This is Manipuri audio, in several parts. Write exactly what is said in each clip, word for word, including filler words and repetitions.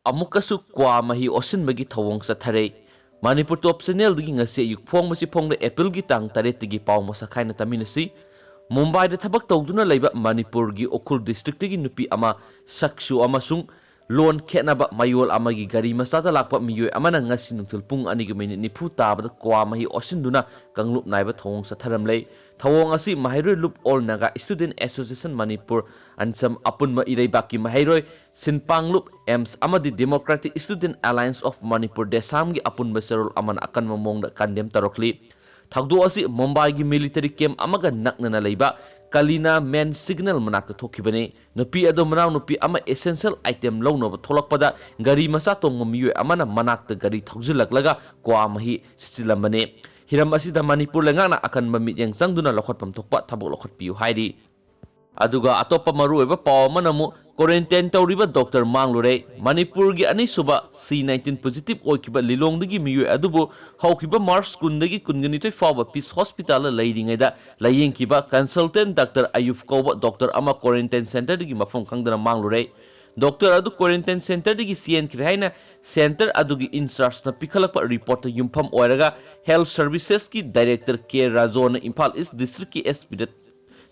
ꯑꯃꯨꯛꯀꯁꯨ ꯀ꯭ꯋꯥ ꯃꯍꯤ ꯑꯣꯠꯁꯤꯟꯕꯒꯤ ꯊꯧꯑꯣꯡ ꯆꯠꯊꯔꯦ꯫ ꯃꯅꯤꯄꯨꯔ ꯇꯣꯞ ꯆꯦꯅꯦꯜꯗꯒꯤ ꯉꯁꯤ ꯑꯌꯨꯛ ꯐꯣꯡꯕꯁꯤ ꯐꯣꯡꯂꯦ꯫ ꯑꯦꯄ꯭ꯔꯤꯜꯒꯤ ꯇꯥꯡ ꯇꯔꯦꯠꯇꯒꯤ ꯄꯥꯎ ꯃꯁꯛ ꯈꯥꯏꯅ ꯇꯝꯃꯤꯟꯅꯁꯤ꯫ ꯃꯨꯝꯕꯥꯏꯗ ꯊꯕꯛ ꯇꯧꯗꯨꯅ ꯂꯩꯕ ꯃꯅꯤꯄꯨꯔꯒꯤ ꯎꯈ꯭ꯔꯨꯜ ꯗꯤꯁꯇ꯭ꯔꯤꯛꯇꯒꯤ ꯅꯨꯄꯤ ꯑꯃ ꯁꯛꯁꯨ ꯑꯃꯁꯨꯡ ꯂꯣꯟ ꯈꯦꯠꯅꯕ ꯃꯌꯣꯜ ꯑꯃꯒꯤ ꯒꯥꯔꯤ ꯃꯆꯥꯗ ꯂꯥꯛꯄ ꯃꯤꯑꯣꯏ ꯑꯃꯅ ꯉꯁꯤ ꯅꯨꯡꯊꯤꯜ ꯄꯨꯡ ꯑꯅꯤꯒꯤ ꯃꯤꯅꯤꯠ ꯅꯤꯐꯨ ꯇꯥꯕꯗ ꯀ꯭ꯋꯥ ꯃꯍꯤ ꯑꯣꯠꯁꯤꯟꯗꯨꯅ ꯀꯥꯡꯂꯨꯞ ꯅꯥꯏꯕ ꯊꯧꯑꯣꯡ ꯆꯠꯊꯔꯝꯂꯦ꯫ ꯊꯧꯑꯣꯡ ꯑꯁꯤ ꯃꯍꯩꯔꯣꯏ ꯂꯨꯞ all Naga student association Manipur, ANSAM, ꯑꯄꯨꯟꯕ ꯏꯔꯩꯕꯥꯛꯀꯤ ꯃꯍꯩꯔꯣꯏ, ꯁꯤꯟꯄꯥꯡꯂꯨꯞ, ꯑꯦꯝꯁ ꯑꯃꯗꯤ democratic student alliance of Manipur, ꯗꯦꯁꯥꯝꯒꯤ ꯑꯄꯨꯟꯕ ꯆꯦꯔꯣꯜ ꯑꯃꯅ ꯑꯀꯟꯕ ꯃꯑꯣꯡꯗ ꯀꯟꯗꯦꯝ ꯇꯧꯔꯛꯂꯤ꯫ ꯊꯧꯗꯣꯛ ꯑꯁꯤ ꯃꯨꯝꯕꯥꯏꯒꯤ ꯃꯤꯂꯤꯇꯔꯤ ꯀꯦꯝꯞ ꯑꯃꯒ ꯅꯛꯅꯅ ꯂꯩꯕ ꯀꯂꯤꯅꯥ ꯃꯦꯟ ꯁꯤꯒꯅꯦꯜ ꯃꯅꯥꯛꯇ ꯊꯣꯛꯈꯤꯕꯅꯤ꯫ ꯅꯨꯄꯤ ꯑꯗꯨ ꯃꯅꯥꯎꯅꯨꯄꯤ ꯑꯃ ꯑꯦꯁꯦꯟꯁꯤꯌꯦꯜ ꯑꯥꯏꯇꯦꯝ ꯂꯧꯅꯕ ꯊꯣꯛꯂꯛꯄꯗ ꯒꯥꯔꯤ ꯃꯆꯥ ꯇꯣꯡꯕ ꯃꯤꯑꯣꯏ ꯑꯃꯅ ꯃꯅꯥꯛꯇ ꯒꯥꯔꯤ ꯊꯧꯖꯤꯜꯂꯛꯂꯒ ꯀ꯭ꯋꯥ ꯃꯍꯤ ꯁꯤꯠꯆꯤꯜꯂꯝꯕꯅꯤ꯫ ꯍꯤꯔꯝ ꯑꯁꯤꯗ ꯃꯅꯤꯄꯨꯔ ꯂꯩꯉꯥꯛꯅ ꯑꯀꯟꯕ ꯃꯤꯠꯌꯦꯡ ꯆꯪꯗꯨꯅ ꯂꯧꯈꯠꯐꯝ ꯊꯣꯛꯄ ꯊꯕꯛ ꯂꯧꯈꯠꯄꯤꯌꯨ ꯍꯥꯏꯔꯤ꯫ ꯑꯗꯨꯒ ꯑꯇꯣꯞꯄ ꯃꯔꯨꯑꯣꯏꯕ ꯄꯥꯎ ꯑꯃꯅ ꯑꯃꯨꯛ ꯀ꯭ꯋꯥꯔꯦꯟꯇꯥꯏꯟ ꯇꯧꯔꯤꯕ ꯗꯣꯛꯇꯔ ꯃꯥꯡꯂꯨꯔꯦ꯫ ꯃꯅꯤꯄꯨꯔꯒꯤ ꯑꯅꯤꯁꯨꯕ ꯁꯤ ꯅꯥꯏꯟꯇꯤꯟ ꯄꯣꯖꯤꯇꯤꯚ ꯑꯣꯏꯈꯤꯕ ꯂꯤꯂꯣꯡꯗꯒꯤ ꯃꯤꯑꯣꯏ ꯑꯗꯨꯕꯨ ꯍꯧꯈꯤꯕ ꯃꯥꯔꯆ ꯀꯨꯟꯗꯒꯤ ꯀꯨꯟꯒ ꯅꯤꯊꯣꯏ ꯐꯥꯎꯕ ꯄꯤꯁ ꯍꯣꯁꯄꯤꯇꯥꯜꯗ ꯂꯩꯔꯤꯉꯩꯗ ꯂꯥꯌꯦꯡꯈꯤꯕ ꯀꯟꯁꯜꯇꯦꯟꯠ ꯗꯥꯛꯇꯔ ꯑꯌꯨꯕ ꯀꯧꯕ ꯗꯣꯛꯇꯔ ꯑꯃ ꯀ꯭ꯋꯥꯔꯦꯟꯇꯥꯏꯟ ꯁꯦꯟꯇꯔꯗꯒꯤ ꯃꯐꯝ ꯈꯪꯗꯅ ꯃꯥꯡꯂꯨꯔꯦ꯫ ꯗꯣꯛꯇꯔ ꯑꯗꯨ ꯀ꯭ꯋꯥꯔꯦꯟꯇꯥꯏꯟ ꯁꯦꯟꯇꯔꯗꯒꯤ ꯆꯦꯟꯈ꯭ꯔꯦ ꯍꯥꯏꯅ ꯁꯦꯟꯇꯔ ꯑꯗꯨꯒꯤ ꯏꯟꯆꯥꯔꯖꯅ ꯄꯤꯈꯠꯂꯛꯄ ꯔꯤꯄꯣꯔꯠꯇ ꯌꯨꯝꯐꯝ ꯑꯣꯏꯔꯒ ꯍꯦꯜꯊ ꯁꯔꯚꯤꯁꯦꯁꯀꯤ ꯗꯥꯏꯔꯦꯛꯇꯔ ꯀꯦ ꯔꯥꯖꯣꯅ ꯏꯝꯐꯥꯜ ꯏꯁ ꯗꯤꯁꯇ꯭ꯔꯤꯛꯀꯤ ꯑꯦꯁ ꯄꯤꯗ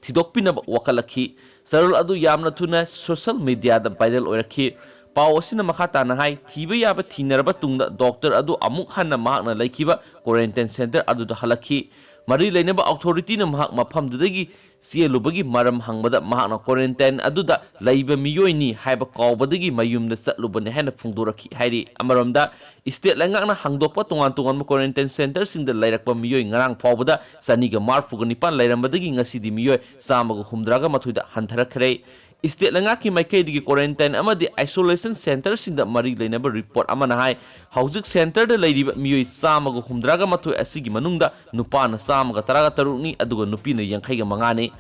ꯊꯤꯗꯣꯛꯄꯤꯅꯕ ꯋꯥꯀꯠꯂꯛꯈꯤ꯫ ꯆꯦꯔꯣꯜ ꯑꯗꯨ ꯌꯥꯝꯅ ꯊꯨꯅ ꯁꯣꯁꯤꯌꯦꯜ ꯃꯤꯗꯤꯌꯥꯗ ꯚꯥꯏꯔꯦꯜ ꯑꯣꯏꯔꯛꯈꯤ꯫ ꯄꯥꯎ ꯑꯁꯤꯅ ꯃꯈꯥ ꯇꯥꯅ ꯍꯥꯏ, ꯊꯤꯕ ꯌꯥꯕ ꯊꯤꯅꯔꯕ ꯇꯨꯡꯗ ꯗꯣꯛꯇꯔ ꯑꯗꯨ ꯑꯃꯨꯛ ꯍꯟꯅ ꯃꯍꯥꯛꯅ ꯂꯩꯈꯤꯕ ꯀ꯭ꯋꯥꯔꯦꯟꯇꯥꯏꯟ ꯁꯦꯟꯇꯔ ꯑꯗꯨꯗ ꯍꯜꯂꯛꯈꯤ꯫ ꯃꯔꯤ ꯂꯩꯅꯕ ꯑꯣꯊꯣꯔꯤꯇꯤꯅ ꯃꯍꯥꯛ ꯃꯐꯝꯗꯨꯗꯒꯤ ꯆꯦꯜꯂꯨꯕꯒꯤ ꯃꯔꯝ ꯍꯪꯕꯗ ꯃꯍꯥꯛꯅ ꯀ꯭ꯋꯥꯔꯦꯟꯇꯥꯏꯟ ꯑꯗꯨꯗ ꯂꯩꯕ ꯃꯤꯑꯣꯏꯅꯤ ꯍꯥꯏꯕ ꯀꯥꯎꯕꯗꯒꯤ ꯃꯌꯨꯝꯗ ꯆꯠꯂꯨꯕꯅꯤ ꯍꯥꯏꯅ ꯐꯣꯡꯗꯣꯔꯛꯈꯤ ꯍꯥꯏꯔꯤ꯫ ꯑꯃꯔꯣꯝꯗ, ꯏꯁꯇꯦꯠ ꯂꯩꯉꯥꯛꯅ ꯍꯥꯡꯗꯣꯛꯄ ꯇꯣꯉꯥꯟ ꯇꯣꯉꯥꯟꯕ ꯀ꯭ꯋꯥꯔꯦꯟꯇꯥꯏꯟ ꯁꯦꯟꯇꯔꯁꯤꯡꯗ ꯂꯩꯔꯛꯄ ꯃꯤꯑꯣꯏ ꯉꯔꯥꯡ ꯐꯥꯎꯕꯗ ꯆꯅꯤꯒ ꯃꯔꯤꯐꯨꯒ ꯅꯤꯄꯥꯟ ꯂꯩꯔꯝꯕꯗꯒꯤ ꯉꯁꯤꯗꯤ ꯃꯤꯑꯣꯏ ꯆꯥꯝꯃꯒ ꯍꯨꯝꯗ꯭ꯔꯥꯒ ꯃꯥꯊꯣꯏꯗ ꯍꯟꯊꯔꯛꯈ꯭ꯔꯦ꯫ ꯏꯁꯇꯦꯠ ꯂꯩꯉꯥꯛꯀꯤ ꯃꯥꯏꯀꯩꯗꯒꯤ ꯀ꯭ꯋꯥꯔꯦꯟꯇꯥꯏꯟ ꯑꯃꯗꯤ ꯑꯥꯏꯁꯣꯂꯦꯁꯟ ꯁꯦꯟꯇꯔꯁꯤꯡꯗ ꯃꯔꯤ ꯂꯩꯅꯕ ꯔꯤꯄꯣꯔꯠ ꯑꯃꯅ ꯍꯥꯏ, ꯍꯧꯖꯤꯛ ꯁꯦꯟꯇꯔꯗ ꯂꯩꯔꯤꯕ ꯃꯤꯑꯣꯏ ꯆꯥꯝꯃꯒ ꯍꯨꯝꯗ꯭ꯔꯥꯒ ꯃꯥꯊꯣꯏ ꯑꯁꯤꯒꯤ ꯃꯅꯨꯡꯗ ꯅꯨꯄꯥꯅ ꯆꯥꯝꯃꯒ ꯇꯔꯥꯒ ꯇꯔꯨꯛꯅꯤ, ꯑꯗꯨꯒ ꯅꯨꯄꯤꯅ ꯌꯥꯡꯈꯩꯒ ꯃꯉꯥꯅꯤ꯫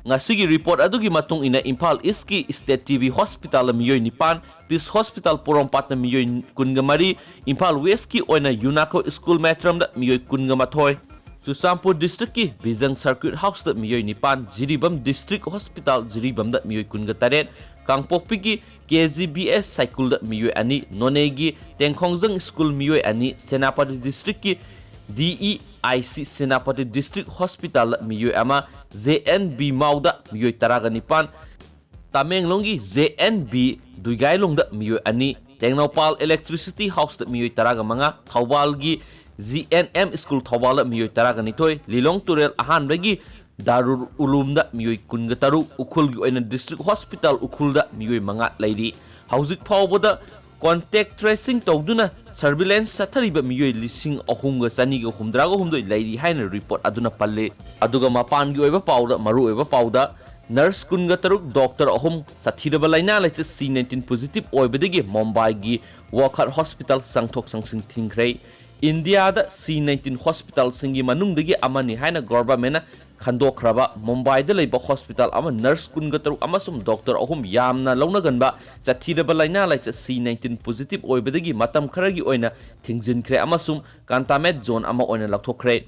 ꯉꯁꯤꯒꯤ ꯔꯤꯄꯣꯔꯠ ꯑꯗꯨꯒꯤ ꯃꯇꯨꯡ ꯏꯟꯅ ꯏꯝꯐꯥꯜ ꯏꯁꯀꯤ ꯁ꯭ꯇꯦꯠ ꯇꯤ ꯕꯤ ꯍꯣꯁꯄꯤꯇꯥꯜꯗ ꯃꯤꯑꯣꯏ ꯅꯤꯄꯥꯟ, ꯄꯤꯁ ꯍꯣꯁꯄꯤꯇꯥꯜ ꯄꯣꯔꯣꯝꯄꯥꯠꯇ ꯃꯤꯑꯣꯏ ꯀꯨꯟꯒ ꯃꯔꯤ, ꯏꯝꯐꯥꯜ ꯋꯦꯁꯀꯤ ꯑꯣꯏꯅ ꯌꯨꯅꯥꯀꯣ ꯁ꯭ꯀꯨꯜ ꯃꯦꯇ꯭ꯔꯝꯗ ꯃꯤꯑꯣꯏ ꯀꯨꯟꯒ ꯃꯥꯊꯣꯏ, ꯆꯨꯔꯆꯥꯟꯄꯨꯔ ꯗꯤꯁꯇ꯭ꯔꯤꯛꯀꯤ ꯕꯤꯖꯪ ꯁꯔꯀ꯭ꯌꯨꯠ ꯍꯥꯎꯁꯇ ꯃꯤꯑꯣꯏ ꯅꯤꯄꯥꯟ, ꯖꯤꯔꯤꯕꯥꯝ ꯗꯤꯁꯇ꯭ꯔꯤꯛ ꯍꯣꯁꯄꯤꯇꯥꯜ ꯖꯤꯔꯤꯕꯥꯝꯗ ꯃꯤꯑꯣꯏ ꯀꯨꯟꯒ ꯇꯔꯦꯠ, ꯀꯥꯡꯄꯣꯛꯄꯤꯒꯤ ꯀꯦ ꯖꯤ ꯕꯤ ꯑꯦꯁ ꯁꯥꯏꯀꯨꯜꯗ ꯃꯤꯑꯣꯏ ꯑꯅꯤ, ꯅꯣꯅꯦꯒꯤ ꯇꯦꯡꯈꯣꯡꯖꯪ ꯁ꯭ꯀꯨꯜ ꯃꯤꯑꯣꯏ ꯑꯅꯤ, ꯁꯦꯅꯥꯄꯇꯤ ꯗꯤꯁꯇ꯭ꯔꯤꯛꯀꯤ ꯗꯤ E I C Senapati district ꯍꯣꯁꯄꯤꯇꯥꯜꯗ ꯃꯤꯑꯣꯏ ꯑꯃ, ꯖꯦ ꯑꯦꯟ ꯕꯤ ꯃꯥꯎꯗ ꯃꯤꯑꯣꯏ ꯇꯔꯥꯒ ꯅꯤꯄꯥꯟ, ꯇꯃꯦꯡꯂꯣꯡꯒꯤ ꯖꯦ ꯑꯦꯟ ꯕꯤ ꯗꯨꯏꯒꯥꯏꯂꯣꯡꯗ ꯃꯤꯑꯣꯏ ꯑꯅꯤ, ꯇꯦꯡꯅꯧꯄꯥꯜ ꯏꯂꯦꯛꯇ꯭ꯔꯤꯁꯤꯇꯤ ꯍꯥꯎꯁꯇ ꯃꯤꯑꯣꯏ ꯇꯔꯥꯒ ꯃꯉꯥ, ꯊꯧꯕꯥꯜꯒꯤ ꯖꯤ ꯑꯦꯟ ꯑꯦꯝ ꯁ꯭ꯀꯨꯜ ꯊꯧꯕꯥꯜꯗ ꯃꯤꯑꯣꯏ ꯇꯔꯥꯒ ꯅꯤꯊꯣꯏ, ꯂꯤꯂꯣꯡ ꯇꯨꯔꯦꯜ ꯑꯍꯥꯟꯕꯒꯤ ꯗꯥꯔꯨꯜ ꯎꯂꯨꯝꯗ ꯃꯤꯑꯣꯏ ꯀꯨꯟꯒ ꯇꯔꯨꯛ, ꯎꯈ꯭ꯔꯨꯜꯒꯤ ꯑꯣꯏꯅ ꯗꯤꯁꯇ꯭ꯔꯤꯛ ꯍꯣꯁꯄꯤꯇꯥꯜ ꯎꯈ꯭ꯔꯨꯜꯗ ꯃꯤꯑꯣꯏ ꯃꯉꯥ ꯂꯩꯔꯤ꯫ ꯍꯧꯖꯤꯛ ꯐꯥꯎꯕꯗ ꯀꯣꯟꯇꯦꯛ ꯇ꯭ꯔꯦꯁꯤꯡ ꯇꯧꯗꯨꯅ ꯁꯔꯚꯤꯂꯦꯟꯁ ꯆꯠꯊꯔꯤꯕ ꯃꯤꯑꯣꯏ ꯂꯤꯁꯤꯡ ꯑꯍꯨꯝꯒ ꯆꯅꯤꯒ ꯍꯨꯝꯗ꯭ꯔꯥꯒ ꯍꯨꯝꯗꯣꯏ ꯂꯩꯔꯤ ꯍꯥꯏꯅ ꯔꯤꯄꯣꯔꯠ ꯑꯗꯨꯅ ꯄꯜꯂꯤ꯫ ꯑꯗꯨꯒ ꯃꯄꯥꯟꯒꯤ ꯑꯣꯏꯕ ꯄꯥꯎꯗ, ꯃꯔꯨꯑꯣꯏꯕ ꯄꯥꯎꯗ, ꯅꯔꯁ ꯀꯨꯟꯒ ꯇꯔꯨꯛ, ꯗꯣꯛꯇꯔ ꯑꯍꯨꯝ ꯁꯥꯊꯤꯔꯕ ꯂꯥꯏꯅꯥ ꯂꯥꯏꯆꯠ ꯁꯤ ꯅꯥꯏꯟꯇꯤꯟ ꯄꯣꯖꯤꯇꯤꯚ ꯑꯣꯏꯕꯗꯒꯤ ꯃꯨꯝꯕꯥꯏꯒꯤ ꯋꯣꯈꯥꯠ ꯍꯣꯁꯄꯤꯇꯥꯜ ꯆꯪꯊꯣꯛ ꯆꯪꯁꯤꯟ ꯊꯤꯡꯈ꯭ꯔꯦ꯫ ꯏꯟꯗꯤꯌꯥꯗ ꯁꯤ ꯅꯥꯏꯟꯇꯤꯟ ꯍꯣꯁꯄꯤꯇꯥꯜꯁꯤꯡꯒꯤ ꯃꯅꯨꯡꯗꯒꯤ ꯑꯃꯅꯤ ꯍꯥꯏꯅ ꯒꯣꯚꯔꯟꯃꯦꯟꯠꯅ ꯈꯟꯗꯣꯛꯈ꯭ꯔꯕ ꯃꯨꯝꯕꯥꯏꯗ ꯂꯩꯕ ꯍꯣꯁꯄꯤꯇꯥꯜ ꯑꯃ ꯅꯔꯁ ꯀꯨꯟꯒ ꯇꯔꯨꯛ ꯑꯃꯁꯨꯡ ꯗꯣꯛꯇꯔ ꯑꯍꯨꯝ ꯌꯥꯝꯅ ꯂꯧꯅꯒꯟꯕ ꯁꯥꯊꯤꯔꯕ ꯂꯥꯏꯅꯥ ꯂꯥꯏꯆꯠ ꯁꯤ ꯅꯥꯏꯟꯇꯤꯟ ꯄꯣꯖꯤꯇꯤꯚ ꯑꯣꯏꯕꯗꯒꯤ ꯃꯇꯝ ꯈꯔꯒꯤ ꯑꯣꯏꯅ ꯊꯤꯡꯖꯤꯟꯈ꯭ꯔꯦ ꯑꯃꯁꯨꯡ ꯀꯟꯇꯥꯃꯦꯟꯠ ꯖꯣꯟ ꯑꯃ ꯑꯣꯏꯅ ꯂꯧꯊꯣꯛꯈ꯭ꯔꯦ꯫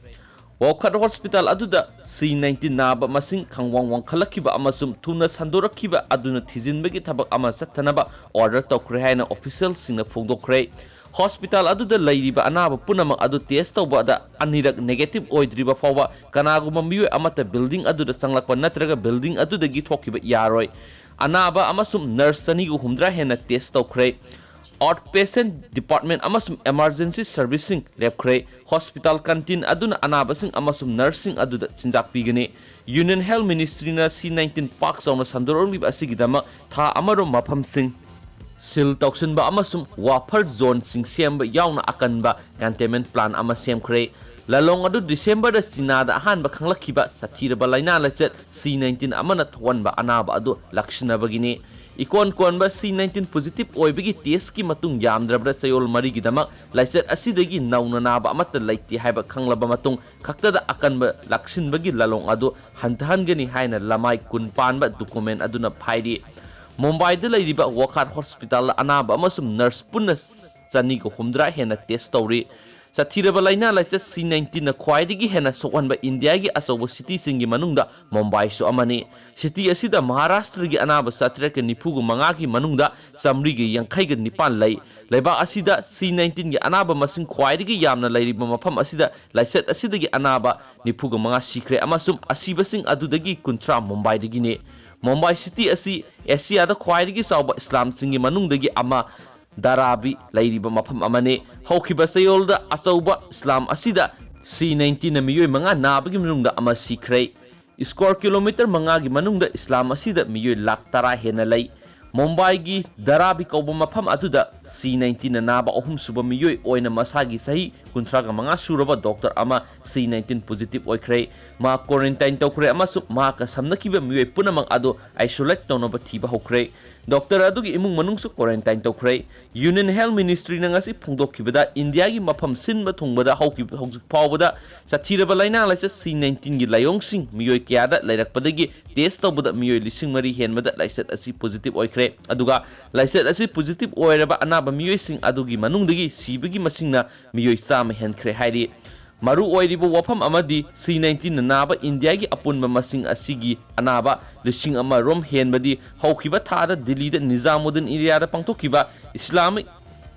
ꯋꯣꯈꯥꯠ ꯍꯣꯁꯄꯤꯇꯥꯜ ꯑꯗꯨꯗ ꯁꯤ ꯅꯥꯏꯟꯇꯤꯟ ꯅꯥꯕ ꯃꯁꯤꯡ ꯈꯪꯋꯥꯡ ꯋꯥꯡꯈꯠꯂꯛꯈꯤꯕ ꯑꯃꯁꯨꯡ ꯊꯨꯅ ꯁꯟꯗꯣꯔꯛꯈꯤꯕ ꯑꯗꯨꯅ ꯊꯤꯖꯤꯟꯕꯒꯤ ꯊꯕꯛ ꯑꯃ ꯆꯠꯊꯅꯕ ꯑꯣꯔꯗꯔ ꯇꯧꯈ꯭ꯔꯦ ꯍꯥꯏꯅ ꯑꯣꯐꯤꯁꯤꯌꯦꯜꯁꯤꯡꯅ ꯐꯣꯡꯗꯣꯛꯈ꯭ꯔꯦ꯫ ꯍꯣꯁꯄꯤꯇꯥꯜ ꯑꯗꯨꯗ ꯂꯩꯔꯤꯕ ꯑꯅꯥꯕ ꯄꯨꯝꯅꯃꯛ ꯑꯗꯨ ꯇꯦꯁ ꯇꯧꯕꯗ ꯑꯅꯤꯔꯛ ꯅꯦꯒꯦꯇꯤꯚ ꯑꯣꯏꯗ꯭ꯔꯤꯕ ꯐꯥꯎꯕ ꯀꯅꯥꯒꯨꯝꯕ ꯃꯤꯑꯣꯏ ꯑꯃꯠꯇ ꯕꯤꯜꯗꯤꯡ ꯑꯗꯨꯗ ꯆꯪꯂꯛꯄ ꯅꯠꯇ꯭ꯔꯒ ꯕꯤꯜꯗꯤꯡ ꯑꯗꯨꯗꯒꯤ ꯊꯣꯛꯈꯤꯕ ꯌꯥꯔꯣꯏ꯫ ꯑꯅꯥꯕ ꯑꯃꯁꯨꯡ ꯅꯔꯁ ꯆꯅꯤꯒ ꯍꯨꯝꯗ꯭ꯔꯥ ꯍꯦꯟꯅ ꯇꯦꯁ ꯇꯧꯈ꯭ꯔꯦ꯫ ꯑꯥꯎꯠ ꯄꯦꯁꯦꯟꯠ ꯗꯤꯄꯥꯔꯠꯃꯦꯟꯠ ꯑꯃꯁꯨꯡ ꯏꯃꯔꯖꯦꯟꯁꯤ ꯁꯔꯚꯤꯁꯁꯤꯡ ꯂꯦꯞꯈ꯭ꯔꯦ꯫ ꯍꯣꯁꯄꯤꯇꯥꯜ ꯀꯦꯟꯇꯤꯟ ꯑꯗꯨꯅ ꯑꯅꯥꯕꯁꯤꯡ ꯑꯃꯁꯨꯡ ꯅꯔꯁꯁꯤꯡ ꯑꯗꯨꯗ ꯆꯤꯟꯖꯥꯛ ꯄꯤꯒꯅꯤ꯫ ꯌꯨꯅꯤꯌꯟ ꯍꯦꯜꯊ ꯃꯤꯅꯤꯁꯇ꯭ꯔꯤꯅ ꯁꯤ ꯅꯥꯏꯟꯇꯤꯟ ꯄꯥꯛ ꯆꯥꯎꯅ ꯁꯟꯗꯣꯔꯛꯂꯤꯕ ꯑꯁꯤꯒꯤꯗꯃꯛ ꯊꯥ ꯑꯃꯔꯣꯝ ꯃꯐꯝꯁꯤꯡ ꯁꯤꯜ ꯇꯧꯁꯤꯟꯕ ꯑꯃꯁꯨꯡ ꯋꯥꯐꯔ ꯖꯣꯟꯁꯤꯡ ꯁꯦꯝꯕ ꯌꯥꯎꯅ ꯑꯀꯟꯕ ꯀꯟꯇꯦꯟꯃꯦꯟꯠ ꯄ꯭ꯂꯥꯟ ꯑꯃ ꯁꯦꯝꯈ꯭ꯔꯦ꯫ ꯂꯥꯂꯣꯡ ꯑꯗꯨ ꯗꯤꯁꯦꯝꯕꯔꯗ ꯆꯤꯅꯥꯗ ꯑꯍꯥꯟꯕ ꯈꯪꯂꯛꯈꯤꯕ ꯁꯥꯊꯤꯔꯕ ꯂꯥꯏꯅꯥ ꯂꯥꯏꯆꯠ ꯁꯤ ꯅꯥꯏꯟꯇꯤꯟ ꯑꯃꯅ ꯊꯣꯛꯍꯟꯕ ꯑꯅꯥꯕ ꯑꯗꯨ ꯂꯥꯛꯁꯤꯟꯅꯕꯒꯤꯅꯤ꯫ ꯏꯀꯣꯟ ꯀꯣꯟꯕ ꯁꯤ ꯅꯥꯏꯟꯇꯤꯟ ꯄꯣꯖꯤꯇꯤꯚ ꯑꯣꯏꯕꯒꯤ ꯇꯦꯁꯀꯤ ꯃꯇꯨꯡ ꯌꯥꯝꯗ꯭ꯔꯕꯗ ꯆꯌꯣꯜ ꯃꯔꯤꯒꯤꯗꯃꯛ ꯂꯥꯏꯆꯠ ꯑꯁꯤꯗꯒꯤ ꯅꯧꯅ ꯅꯥꯕ ꯑꯃꯠꯇ ꯂꯩꯇꯦ ꯍꯥꯏꯕ ꯈꯪꯂꯕ ꯃꯇꯨꯡ ꯈꯛꯇꯗ ꯑꯀꯟꯕ ꯂꯥꯛꯁꯤꯟꯕꯒꯤ ꯂꯥꯂꯣꯡ ꯑꯗꯨ ꯍꯟꯊꯍꯟꯒꯅꯤ ꯍꯥꯏꯅ ꯂꯃꯥꯏ ꯀꯨꯟ ꯄꯥꯟꯕ ꯗꯣꯀꯨꯃꯦꯟꯠ ꯑꯗꯨꯅ ꯍꯥꯏꯔꯤ꯫ ꯃꯨꯝꯕꯥꯏꯗ ꯂꯩꯔꯤꯕ ꯋꯣꯈꯥꯠ ꯍꯣꯁꯄꯤꯇꯥꯜꯗ ꯑꯅꯥꯕ ꯑꯃꯁꯨꯡ ꯅꯔꯁ ꯄꯨꯟꯅ ꯆꯅꯤꯒ ꯍꯨꯝꯗ꯭ꯔꯥ ꯍꯦꯟꯅ ꯇꯦꯁ ꯇꯧꯔꯤ꯫ ꯁꯥꯊꯤꯔꯕ ꯂꯥꯏꯅꯥ ꯂꯥꯏꯆꯠ C nineteenꯅ ꯈ꯭ꯋꯥꯏꯗꯒꯤ ꯍꯦꯟꯅ ꯁꯣꯛꯍꯟꯕ ꯏꯟꯗꯤꯌꯥꯒꯤ ꯑꯆꯧꯕ cityꯁꯤꯡꯒꯤ ꯃꯅꯨꯡꯗ ꯃꯨꯝꯕꯥꯏꯁꯨ ꯑꯃꯅꯤ꯫ City ꯑꯁꯤꯗ ꯃꯍꯥꯔꯥꯁꯇ꯭ꯔꯒꯤ ꯑꯅꯥꯕ ꯆꯥꯇ꯭ꯔꯦꯠꯀ ꯅꯤꯐꯨꯒ ꯃꯉꯥꯒꯤ ꯃꯅꯨꯡꯗ ꯆꯥꯃꯔꯤꯒ ꯌꯥꯡꯈꯩꯒ ꯅꯤꯄꯥꯟ ꯂꯩ꯫ ꯂꯩꯕꯥꯛ ꯑꯁꯤꯗ C nineteenꯒꯤ ꯑꯅꯥꯕ ꯃꯁꯤꯡ ꯈ꯭ꯋꯥꯏꯗꯒꯤ ꯌꯥꯝꯅ ꯂꯩꯔꯤꯕ ꯃꯐꯝ ꯑꯁꯤꯗ ꯂꯥꯏꯆꯠ ꯑꯁꯤꯗꯒꯤ ꯑꯅꯥꯕ ꯅꯤꯐꯨꯒ ꯃꯉꯥ ꯁꯤꯈ꯭ꯔꯦ ꯑꯃꯁꯨꯡ ꯑꯁꯤꯕꯁꯤꯡ ꯑꯗꯨꯗꯒꯤ ꯀꯨꯟꯊ꯭ꯔꯥ ꯃꯨꯝꯕꯥꯏꯗꯒꯤꯅꯤ꯫ ꯃꯨꯝꯕꯥꯏ city ꯑꯁꯤ ꯑꯦꯁꯤꯌꯥꯗ ꯈ꯭ꯋꯥꯏꯗꯒꯤ ꯆꯥꯎꯕ slumꯁꯤꯡꯒꯤ ꯃꯅꯨꯡꯗꯒꯤ ꯑꯃ, ꯙꯥꯔꯥꯕꯤ ꯂꯩꯔꯤꯕ ꯃꯐꯝ ꯑꯃꯅꯤ꯫ ꯍꯧꯈꯤꯕ ꯆꯌꯣꯜꯗ ꯑꯆꯧꯕ slum ꯑꯁꯤꯗ C nineteenꯅ ꯃꯤꯑꯣꯏ ꯃꯉꯥ ꯅꯥꯕꯒꯤ ꯃꯅꯨꯡꯗ ꯑꯃ ꯁꯤꯈ꯭ꯔꯦ꯫ Square kilometre ꯃꯉꯥꯒꯤ ꯃꯅꯨꯡꯗ slum ꯑꯁꯤꯗ ꯃꯤꯑꯣꯏ ꯂꯥꯈ ꯇꯔꯥ ꯍꯦꯟꯅ ꯂꯩ꯫ ꯃꯨꯝꯕꯥꯏꯒꯤ ꯙꯥꯔꯥꯕꯤ ꯀꯧꯕ ꯃꯐꯝ ꯑꯗꯨꯗ C nineteenꯅ ꯅꯥꯕ ꯑꯍꯨꯝꯁꯨꯕ ꯃꯤꯑꯣꯏ ꯑꯣꯏꯅ ꯃꯁꯥꯒꯤ ꯆꯍꯤ ꯀꯨꯟꯊ꯭ꯔꯥꯒ ꯃꯉꯥ ꯁꯨꯔꯕ doctor ꯑꯃ C nineteen positive ꯑꯣꯏꯈ꯭ꯔꯦ꯫ ꯃꯍꯥꯛ quarantine ꯇꯧꯈ꯭ꯔꯦ ꯑꯃꯁꯨꯡ ꯃꯍꯥꯛꯀ ꯁꯝꯅꯈꯤꯕ ꯃꯤꯑꯣꯏ ꯄꯨꯝꯅꯃꯛ ꯑꯗꯨ isolate ꯇꯧꯅꯕ ꯊꯤꯕ ꯍꯧꯈ꯭ꯔꯦ꯫ Doctor ꯑꯗꯨꯒꯤ ꯏꯃꯨꯡ ꯃꯅꯨꯡꯁꯨ quarantine ꯇꯧꯈ꯭ꯔꯦ꯫ Union Health Ministryꯅ ꯉꯁꯤ ꯐꯣꯡꯗꯣꯛꯈꯤꯕꯗ, ꯏꯟꯗꯤꯌꯥꯒꯤ ꯃꯐꯝ ꯁꯤꯟꯕ ꯊꯨꯡꯕꯗ ꯍꯧꯈꯤꯕ, ꯍꯧꯖꯤꯛ ꯐꯥꯎꯕꯗ ꯁꯥꯊꯤꯔꯕ ꯂꯥꯏꯅꯥ ꯂꯥꯏꯆꯠ C nineteenꯒꯤ ꯂꯥꯏꯑꯣꯡꯁꯤꯡ ꯃꯤꯑꯣꯏ ꯀꯌꯥꯗ ꯂꯩꯔꯛꯄꯗꯒꯤ test ꯇꯧꯕꯗ ꯃꯤꯑꯣꯏ ꯂꯤꯁꯤꯡ ꯃꯔꯤ ꯍꯦꯟꯕꯗ ꯂꯥꯏꯆꯠ ꯑꯁꯤ positive ꯑꯣꯏꯈ꯭ꯔꯦ꯫ ꯑꯗꯨꯒ ꯂꯥꯏꯆꯠ ꯑꯁꯤ positive ꯑꯣꯏꯔꯕ ꯑꯅꯥꯕ ꯃꯤꯑꯣꯏꯁꯤꯡ ꯑꯗꯨꯒꯤ ꯃꯅꯨꯡꯗꯒꯤ ꯁꯤꯕꯒꯤ ꯃꯁꯤꯡꯅ ꯃꯤꯑꯣꯏ ꯆꯥꯝꯃ ꯍꯦꯟꯈ꯭ꯔꯦ ꯍꯥꯏꯔꯤ꯫ ꯃꯔꯨ ꯑꯣꯏꯔꯤꯕ ꯋꯥꯐꯝ ꯑꯃꯗꯤ, C nineteenꯅ ꯅꯥꯕ ꯏꯟꯗꯤꯌꯥꯒꯤ ꯑꯄꯨꯟꯕ ꯃꯁꯤꯡ ꯑꯁꯤꯒꯤ ꯑꯅꯥꯕ ꯂꯤꯁꯤꯡ ꯑꯃ ꯔꯣꯝ ꯍꯦꯟꯕꯗꯤ ꯍꯧꯈꯤꯕ ꯊꯥꯗ ꯗꯤꯜꯂꯤꯗ ꯅꯤꯖꯥꯃꯨꯗꯗꯤꯟ area ꯄꯥꯡꯊꯣꯛꯈꯤꯕ ꯏꯁꯂꯥꯃꯤꯛ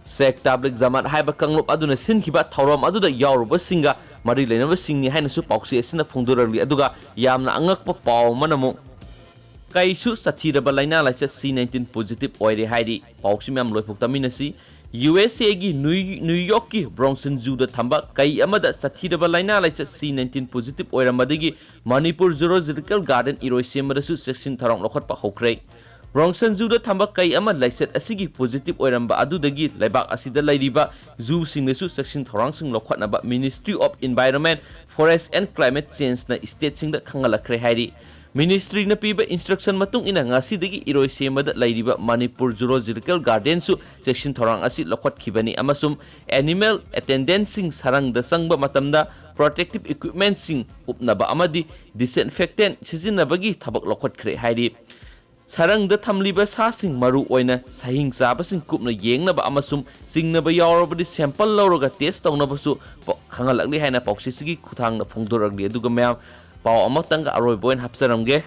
Sheikh Tabligh Jamaat ꯍꯥꯏꯕ ꯀꯥꯡꯂꯨꯞ ꯑꯗꯨꯅ ꯁꯤꯟꯈꯤꯕ ꯊꯧꯔꯝ ꯑꯗꯨꯗ ꯌꯥꯎꯔꯨꯕꯁꯤꯡꯒ ꯃꯔꯤ ꯂꯩꯅꯕꯁꯤꯡꯅꯤ ꯍꯥꯏꯅꯁꯨ ꯄꯥꯎꯆꯦ ꯑꯁꯤꯅ ꯐꯣꯡꯗꯣꯔꯛꯂꯤ꯫ ꯑꯗꯨꯒ ꯌꯥꯝꯅ ꯑꯉꯛꯄ ꯄꯥꯎ ꯑꯃꯅ ꯑꯃꯨꯛ, ꯀꯩꯁꯨ ꯁꯥꯊꯤꯔꯕ ꯂꯥꯏꯅꯥ ꯂꯥꯏꯆꯠ C nineteen positive ꯑꯣꯏꯔꯦ ꯍꯥꯏꯔꯤ꯫ ꯄꯥꯎꯁꯤ ꯃꯌꯥꯝ ꯂꯣꯏꯐꯥꯎ ꯇꯥꯃꯤꯟꯅꯁꯤ꯫ USAꯒꯤ ꯅ꯭ꯌꯨ-, ꯅ꯭ꯌꯨ ꯌꯣꯔꯛꯀꯤ Bronxton Zooꯗ ꯊꯝꯕ ꯀꯩ ꯑꯃꯗ ꯁꯥꯊꯤꯔꯕ ꯂꯥꯏꯅꯥ ꯂꯥꯏꯆꯠ C nineteen positive ꯑꯣꯏꯔꯝꯕꯗꯒꯤ Manipur Zoological Garden ꯏꯔꯣꯏ ꯁꯦꯝꯕꯗꯁꯨ ꯆꯦꯛꯁꯤꯟ ꯊꯧꯔꯥꯡ ꯂꯧꯈꯠꯄ ꯍꯧꯈ꯭ꯔꯦ꯫ Bronxton Zooꯗ ꯊꯝꯕ ꯀꯩ ꯑꯃ ꯂꯥꯏꯆꯠ ꯑꯁꯤꯒꯤ positive ꯑꯣꯏꯔꯝꯕ ꯑꯗꯨꯗꯒꯤ ꯂꯩꯕꯥꯛ ꯑꯁꯤꯗ ꯂꯩꯔꯤꯕ zooꯁꯤꯡꯗꯁꯨ ꯆꯦꯛꯁꯤꯟ ꯊꯧꯔꯥꯡꯁꯤꯡ ꯂꯧꯈꯠꯅꯕ Ministry of Environment, Forest and Climate Changeꯅ stateꯁꯤꯡꯗ ꯈꯪꯍꯜꯂꯛꯈ꯭ꯔꯦ ꯍꯥꯏꯔꯤ꯫ Ministryꯅ ꯄꯤꯕ instruction ꯃꯇꯨꯡ ꯏꯟꯅ ꯉꯁꯤꯗꯒꯤ ꯏꯔꯣꯏ ꯁꯦꯝꯕꯗ ꯂꯩꯔꯤꯕ ꯃꯅꯤꯄꯨꯔ Zoological Gardenꯁꯨ ꯆꯦꯛꯁꯤꯟ ꯊꯧꯔꯥꯡ ꯑꯁꯤ ꯂꯧꯈꯠꯈꯤꯕꯅꯤ ꯑꯃꯁꯨꯡ animal attendantꯁꯤꯡ ꯁꯔꯪꯗ ꯆꯪꯕ ꯃꯇꯝꯗ protective equipmentꯁꯤꯡ ꯎꯞꯅꯕ ꯑꯃꯗꯤ disinfectant ꯁꯤꯖꯤꯟꯅꯕꯒꯤ ꯊꯕꯛ ꯂꯧꯈꯠꯈ꯭ꯔꯦ ꯍꯥꯏꯔꯤ꯫ ꯁꯔꯪꯗ ꯊꯝꯂꯤꯕ ꯁꯥꯁꯤꯡ, ꯃꯔꯨ ꯑꯣꯏꯅ ꯁꯍꯤꯡ ꯆꯥꯕꯁꯤꯡ, ꯀꯨꯞꯅ ꯌꯦꯡꯅꯕ ꯑꯃꯁꯨꯡ ꯆꯤꯡꯅꯕ ꯌꯥꯎꯔꯕꯗꯤ sample ꯂꯧꯔꯒ test ꯇꯧꯅꯕꯁꯨ ꯄ-, ꯈꯪꯍꯜꯂꯛꯂꯤ ꯍꯥꯏꯅ ꯄꯥꯎꯆꯦꯁꯤꯒꯤ ꯈꯨꯠꯊꯥꯡꯗ ꯐꯣꯡꯗꯣꯔꯛꯂꯤ꯫ ꯑꯗꯨꯒ ꯃꯌꯥꯝ, ꯄꯥꯎ ꯑꯃꯇꯪꯒ ꯑꯔꯣꯏꯕ ꯑꯣꯏꯅ ꯍꯥꯞꯆꯔꯝꯒꯦ꯫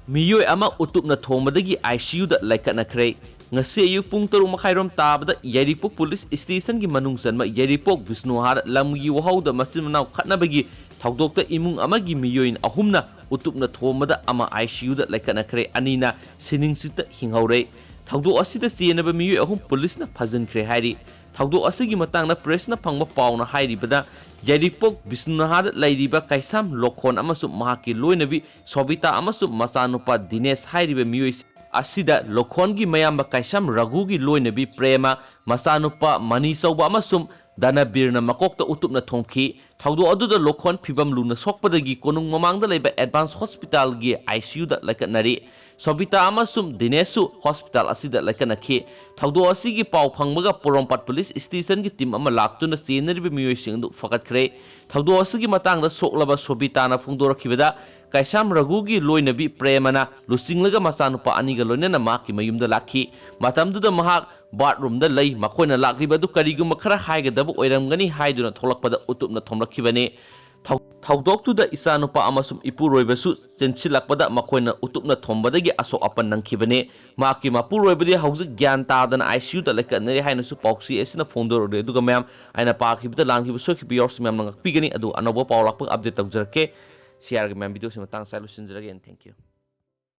ꯃꯤꯑꯣꯏ ꯑꯃ ꯎꯇꯨꯞꯅ ꯊꯣꯝꯕꯗꯒꯤ ICUꯗ ꯂꯩꯈꯠꯅꯈ꯭ꯔꯦ꯫ ꯉꯁꯤ ꯑꯌꯨꯛ ꯄꯨꯡ ꯇꯔꯨꯛ ꯃꯈꯥꯏꯔꯣꯝ ꯇꯥꯕꯗ ꯌꯥꯏꯔꯤꯄꯣꯛ ꯄꯨꯂꯤꯁ ꯁ꯭ꯇꯦꯁꯟꯒꯤ ꯃꯅꯨꯡ ꯆꯟꯕ ꯌꯥꯏꯔꯤꯄꯣꯛ ꯕꯤꯁꯅꯨꯍꯥꯔ ꯂꯝꯒꯤ ꯋꯥꯍꯧꯗ ꯃꯆꯤꯟ ꯃꯅꯥꯎ ꯈꯠꯅꯕꯒꯤ ꯊꯧꯗꯣꯛꯇ ꯏꯃꯨꯡ ꯑꯃꯒꯤ ꯃꯤꯑꯣꯏ ꯑꯍꯨꯝꯅ ꯎꯇꯨꯞꯅ ꯊꯣꯝꯕꯗ ꯑꯃ ICUꯗ ꯂꯩꯈꯠꯅꯈ꯭ꯔꯦ, ꯑꯅꯤꯅ ꯁꯤꯅꯤꯡꯁꯤꯠꯇ ꯍꯤꯡꯍꯧꯔꯦ꯫ ꯊꯧꯗꯣꯛ ꯑꯁꯤꯗ ꯆꯦꯟꯅꯕ ꯃꯤꯑꯣꯏ ꯑꯍꯨꯝ ꯄꯨꯂꯤꯁꯅ ꯐꯥꯖꯤꯟꯈ꯭ꯔꯦ ꯍꯥꯏꯔꯤ꯫ ꯊꯧꯗꯣꯛ ꯑꯁꯤꯒꯤ ꯃꯇꯥꯡꯗ ꯄ꯭ꯔꯦꯁꯅ ꯐꯪꯕ ꯄꯥꯎꯅ ꯍꯥꯏꯔꯤꯕꯗ, ꯌꯥꯏꯔꯤꯄꯣꯛ ꯕꯤꯁꯅꯨꯍꯥꯔꯗ ꯂꯩꯔꯤꯕ ꯀꯩꯁꯥꯝ ꯂꯣꯈꯣꯟ ꯑꯃꯁꯨꯡ ꯃꯍꯥꯛꯀꯤ ꯂꯣꯏꯅꯕꯤ ꯁꯣꯕꯤꯇꯥ ꯑꯃꯁꯨꯡ ꯃꯆꯥꯅꯨꯄꯥ ꯗꯤꯅꯦꯁ ꯍꯥꯏꯔꯤꯕ ꯃꯤꯑꯣꯏꯁꯤꯡ ꯑꯁꯤꯗ ꯂꯣꯈꯣꯟꯒꯤ ꯃꯌꯥꯝꯕ ꯀꯩꯁꯥꯝ ꯔꯘꯨꯒꯤ ꯂꯣꯏꯅꯕꯤ ꯄ꯭ꯔꯦꯃ, ꯃꯆꯥꯅꯨꯄꯥ ꯃꯅꯤ ꯆꯧꯕ ꯑꯃꯁꯨꯡ ꯗꯅꯕꯤꯔꯅ ꯃꯀꯣꯛꯇ ꯎꯇꯨꯞꯅ ꯊꯣꯝꯈꯤ꯫ ꯊꯧꯗꯣꯛ ꯑꯗꯨꯗ ꯂꯣꯈꯣꯟ ꯐꯤꯚꯝ ꯂꯨꯅ ꯁꯣꯛꯄꯗꯒꯤ ꯀꯣꯅꯨꯡ ꯃꯃꯥꯡꯗ ꯂꯩꯕ ꯑꯦꯗꯚꯥꯟꯁ ꯍꯣꯁꯄꯤꯇꯥꯜꯒꯤ ICUꯗ ꯂꯩꯈꯠꯅꯔꯤ꯫ ꯁꯣꯕꯤꯇꯥ ꯑꯃꯁꯨꯡ ꯗꯤꯅꯦꯁꯁꯨ ꯍꯣꯁꯄꯤꯇꯥꯜ ꯑꯁꯤꯗ ꯂꯩꯈꯠꯅꯈꯤ꯫ ꯊꯧꯗꯣꯛ ꯑꯁꯤꯒꯤ ꯄꯥꯎ ꯐꯪꯕꯒ ꯄꯣꯔꯣꯝꯄꯥꯠ ꯄꯨꯂꯤꯁ ꯁ꯭ꯇꯦꯁꯟꯒꯤ ꯇꯤꯝ ꯑꯃ ꯂꯥꯛꯇꯨꯅ ꯆꯦꯟꯅꯔꯤꯕ ꯃꯤꯑꯣꯏꯁꯤꯡ ꯑꯗꯨ ꯐꯒꯠꯈ꯭ꯔꯦ꯫ ꯊꯧꯗꯣꯛ ꯑꯁꯤꯒꯤ ꯃꯇꯥꯡꯗ ꯁꯣꯛꯂꯕ ꯁꯣꯕꯤꯇꯥꯅ ꯐꯣꯡꯗꯣꯔꯛꯈꯤꯕꯗ, ꯀꯩꯁꯥꯝ ꯔꯘꯨꯒꯤ ꯂꯣꯏꯅꯕꯤ ꯄ꯭ꯔꯦꯃꯅ ꯂꯨꯆꯤꯡꯂꯒ ꯃꯆꯥꯅꯨꯄꯥ ꯑꯅꯤꯒ ꯂꯣꯏꯅꯅ ꯃꯍꯥꯛꯀꯤ ꯃꯌꯨꯝꯗ ꯂꯥꯛꯈꯤ꯫ ꯃꯇꯝꯗꯨꯗ ꯃꯍꯥꯛ ꯕꯥꯠꯔꯨꯝꯗ ꯂꯩ꯫ ꯃꯈꯣꯏꯅ ꯂꯥꯛꯂꯤꯕ ꯑꯗꯨ ꯀꯔꯤꯒꯨꯝꯕ ꯈꯔ ꯍꯥꯏꯒꯗꯕ ꯑꯣꯏꯔꯝꯒꯅꯤ ꯍꯥꯏꯗꯨꯅ ꯊꯣꯛꯂꯛꯄꯗ ꯎꯇꯨꯞꯅ ꯊꯣꯝꯂꯛꯈꯤꯕꯅꯤ꯫ ꯊꯧ-, ꯊꯧꯗꯣꯛꯇꯨꯗ ꯏꯆꯥꯅꯨꯄꯥ ꯑꯃꯁꯨꯡ ꯏꯄꯨꯔꯣꯏꯕꯁꯨ ꯆꯦꯟꯁꯤꯜꯂꯛꯄꯗ ꯃꯈꯣꯏꯅ ꯎꯇꯨꯞꯅ ꯊꯣꯝꯕꯗꯒꯤ ꯑꯁꯣꯛ ꯑꯄꯟ ꯅꯪꯈꯤꯕꯅꯤ꯫ ꯃꯍꯥꯛꯀꯤ ꯃꯄꯨꯔꯣꯏꯕꯗꯤ ꯍꯧꯖꯤꯛ ꯒ꯭ꯌꯥꯟ ꯇꯥꯗꯅ ICUꯗ ꯂꯩꯈꯠꯅꯔꯤ ꯍꯥꯏꯅꯁꯨ ꯄꯥꯎꯆꯦ ꯑꯁꯤꯅ ꯐꯣꯡꯗꯣꯔꯛꯂꯤ꯫ ꯑꯗꯨꯒ ꯃꯌꯥꯝ, ꯑꯩꯅ ꯄꯥꯈꯤꯕꯗ ꯂꯥꯟꯈꯤꯕ ꯁꯣꯏꯈꯤꯕ ꯌꯥꯎꯔꯁꯨ ꯃꯌꯥꯝꯅ ꯉꯥꯛꯄꯤꯒꯅꯤ꯫ ꯑꯗꯨ ꯑꯅꯧꯕ ꯄꯥꯎ ꯂꯥꯛꯄꯒ update ꯇꯧꯖꯔꯛꯀꯦ꯫ ꯁꯤ ꯌꯥꯔꯒ ꯃꯌꯥꯝ videoꯁꯤ ꯃꯇꯥꯡ ꯆꯥ ꯂꯣꯏꯁꯤꯟꯖꯔꯒꯦ, and thank you꯫